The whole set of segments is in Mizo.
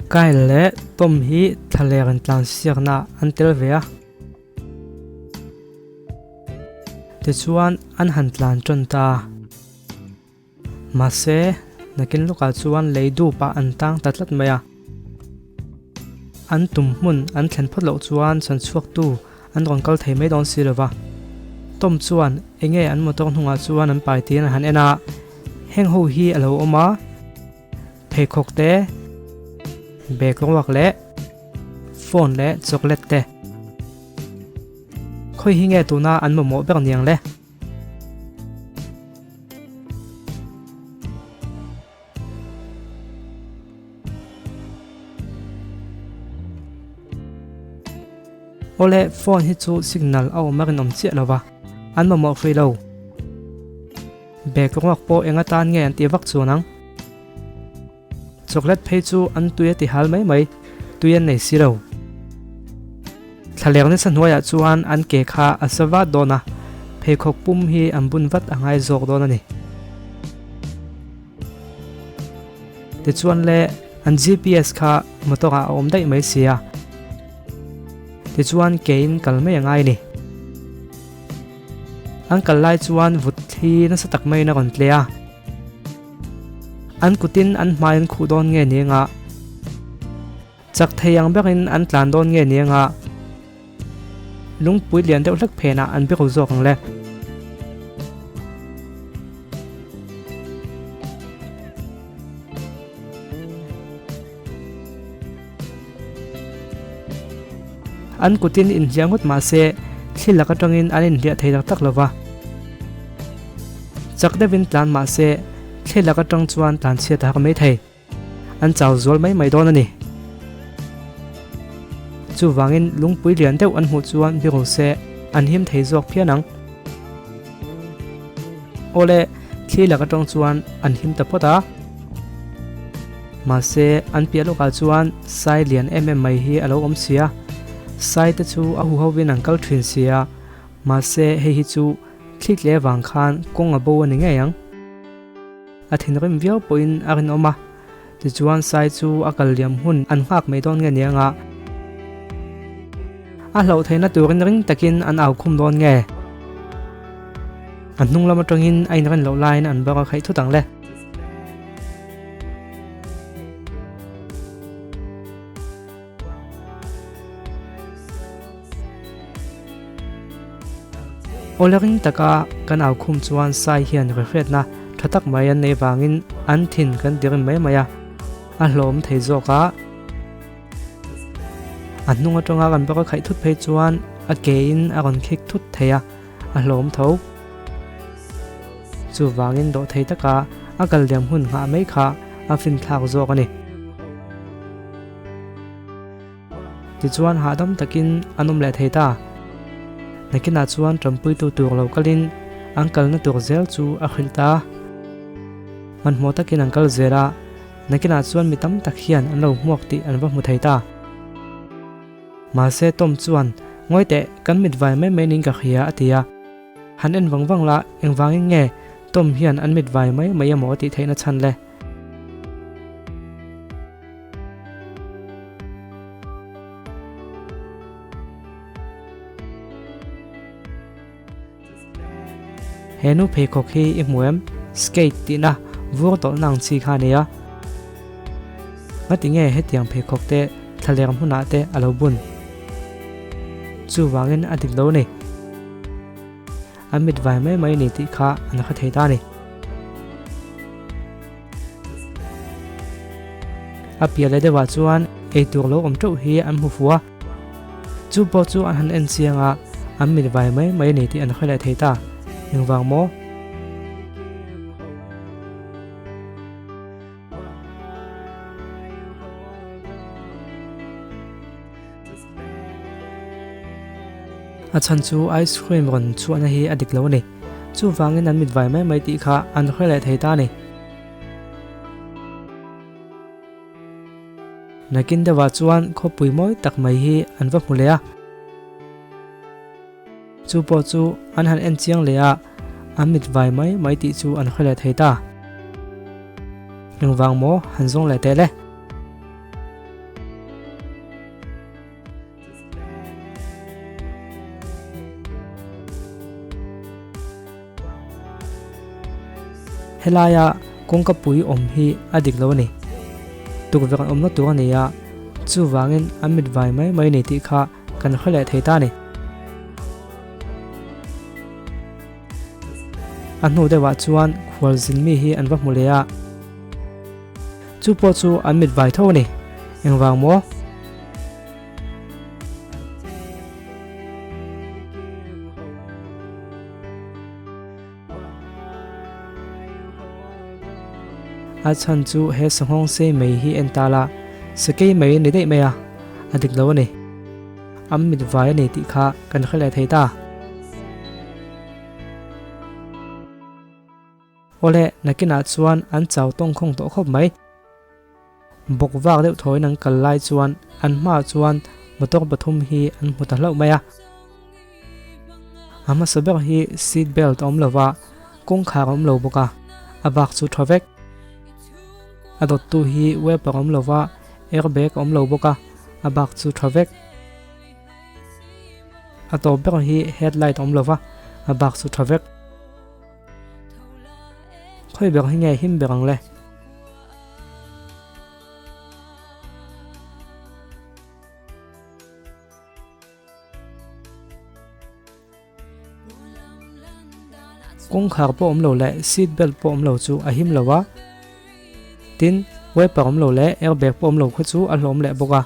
Kyle leh Tom hi thlaler intlansiakna an tel ve a. Tichuan an han tlan tan ta. Mahse, nakin lawkah chuan lei dupah an tang ta tlat mai a. An tum hmun an thlen phawt loh chuan chhanchhuaktu an rawn kal thei mai dawn si lo va. Tom chuan enge an motor hnungah chuan an pai tiin a han en a, heng ho hi a lo awm a, pheikhawk te, bag ruak leh phone leh chocolate te. Khawi hi nge tuna an mamawh ber niang le? Awle, phone hi chu signal a awm a rinawm chiah lo va, an mamawh hrui lo. Bag ruak pawh eng atan nge an tih vak chuan ang? Chocolate phei chu an tui a ti hal mai mai, tui an nei si lo. Thlaleng nasa hnuaiah chuan an ke kha a sa vat dawn a, pheikhawk pum hi an bun vat a ngai zawk dawn a ni. Tichuan le, an GPS kha motor ah a awm daih mai sia. Tichuan kein kal mai a ngai a ni. An kal lai chuan vut thli nasa tak maiin a rawn tle a. An kutin an hmai an khuh dawn nge ni anga? Chak thei ang berin an tlan dawn nge ni anga? Lungpui lian deuh hlek phenah an biru zawk ang le. An kutin inhliah ngawt mah se thli lak atangin an inhliah thei tak tak lo va. Chak deuhin tlan mah se thli lak atang chuan tlan chhiat a hak mai thei. An chau zual mai mai dawn a ni. Chuvangin lungpui lian deuh an hmuh chuan biru se an him thei zawk phian ang. Awle, thli lak atang chuan an him ta phawt a. Mahse, an piah lawkah chuan sai lian em em mai hi a lo awm si a. Sai te chu a huhovin an kal thin si a, mahse hei hi chu thli tle vang khan kawng a bo a ni ngei ang. A thinrim viau pawhin a rinawm a, tichuan sai chu a kal liam hun an nghak mai dawn nge nia nga. A hlauh theihna turin ring takin an au khum dawn nge? A hnung lam atangin a inren loh laiin an bawk a khaih thut ang le. Awle ring taka kan au khum chuan sai hian rehriatna tha tak mai an neih vangin an thin kan ti rim mai mai a, a hlawm thei zawk a. A hnung atanga kan bawk a khaih thut phei chuan a ke in a rawn khik thut thei a, a hlawm tho. Chuvangin dawhthei taka a kal liam hun nghah mai kha a finthlak zawk a ni. Tichuan hahdam takin an awm leh thei ta. Nakinah chuan ṭanpuitu tur lo kalin an kalna tur zel chu a hrilh ta. Hmanhmawh takin an kal zel a, nakinah chuan mi tam tak hian an lo hmuak tih an va hmu thei ta. Mahse Tom chuan, Ngawi teh, kan mit vai mai mai niin ka hria, a ti a. Han en vang vang la, engvangin nge Tom hian an mit vai mai mai emaw a tih theihna chhan le? He nu pheikhawk hi i hmu em? Skate tihna vur tawlhna ang chi kha a ni a. Ngati nge hetiang pheikhawk te thlaler hmunah te a lo bun? Chuvangin a dik lo a ni. An mit vai mai mai a ni tih kha an hre thei ta a ni. A piah leh deuhah chuan eitur lo awm teuh hi an hmu fuh a, chu pawh chu an han en chiang a, an mit vai mai mai a ni tih an hre leh thei ta. Engvang maw? A chhan chu ice cream rawn chhuahna hi a dik lo a ni. Chuvangin an mit vai mai mai tih kha an hre leh thei ta a ni. Nakin deuhah chuan khawpui mawi tak mai hi an va hmu leh a. Chu pawh chu an han en chiang leh a, an mit vai mai mai tih chu an hre leh thei ta. Engvang maw han zawng leh teh le? Helaia kawngka pui awm hi a dik lo a ni. Tukverh an awmna tur a ni a, chuvangin an mit vai mai mai ni tih kha kan hre leh thei ta a ni. A hnu deuhah chuan khualzin mi hi an va hmu leh a, chu pawh chu an mit vai tho a ni. Engvang maw? A chhan chu he sanghawng sei mai hi en ta la, sakei mai a ni daih mai a, a dik lo a ni. An mit vai a ni tih kha kan hre leh thei ta. Awle, nakinah chuan an chau tawngkhawng tawh khawp mai. Bawk vak deuh thawiin an kal lai chuan an hmaah chuan motor pathum hi an hmu ta hlauh mai a. A hmasa ber hi seat belt a awm lo va, kawngkhar a awm lo bawk a, a bak chu tha vek. A dawttu hi wiper a awm lo va, airbag a awm lo bawk a, a bak chu tha vek. A tawp ber hi headlight a awm lo va, a bak chu tha vek. Khawi ber hi nge him ber ang le? Kawngkhar pawh awm lo leh seat belt pawh awm lo chu a him lo a, tin wiper awm lo leh airbag pawh awm lo kha chu a hlawm leh bawk a.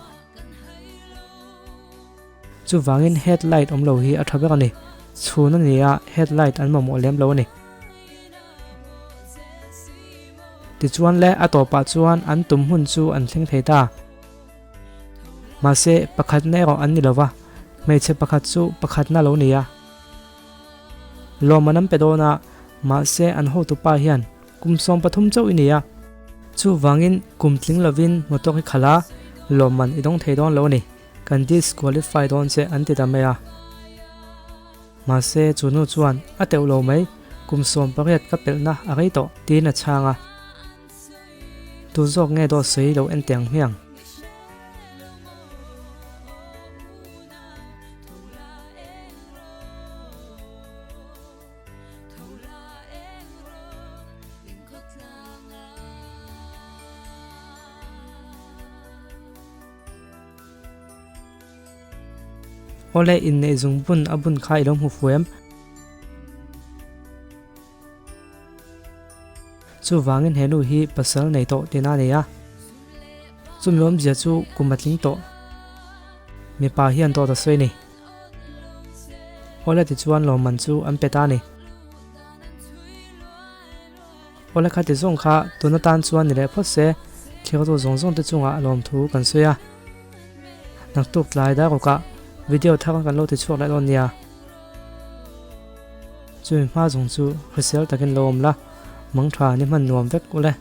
Chuvangin headlight awm lo hi a tha ber a ni. Chhun a ni a, headlight an mamawh lem lo a ni. Tichuan le a tawpah chuan an tum hmun chu an thleng thei ta. Mahse, pakhatna erawh an ni lo va, hmeichhe pakhat chu pakhatna lo ni a. Lawmman an pe dawn a, mahse an hotupa hian kum 13 chauh i ni a. Chuvangin kum tling lovin motor hi khalh a, lawmman i dawng thei dawn lo a ni. Kan disqualify dawn che an ti ta mai a. Mahse, chu nu chuan a teuh lo mai, kum 18 ka pelhna a rei tawh, tiin a chhang a. Tu zawk nge dawt sawi lo en teh ang hmiang? Awle inneih zungbun a bun kha i lo hmu fu em? Chuvangin he nu hi pasal nei tawh tina a nei a. Chumi awmzia chu kum a tling tawh. Mipa hian dawt a sawi a ni. Awle tichuan lawmman chu an pe ta a ni. Awle khati zawng kha tun atan chuan ni leh phawt se, thliartu zawng zawng te chungah lawmthu kan sawi a. Naktuk tlai darukah video thar kan lo ti chhuak leh dawn nia. Chumi hma zawng chu hrisel takin lo awm la, mangtha ni hman nuam vek ule.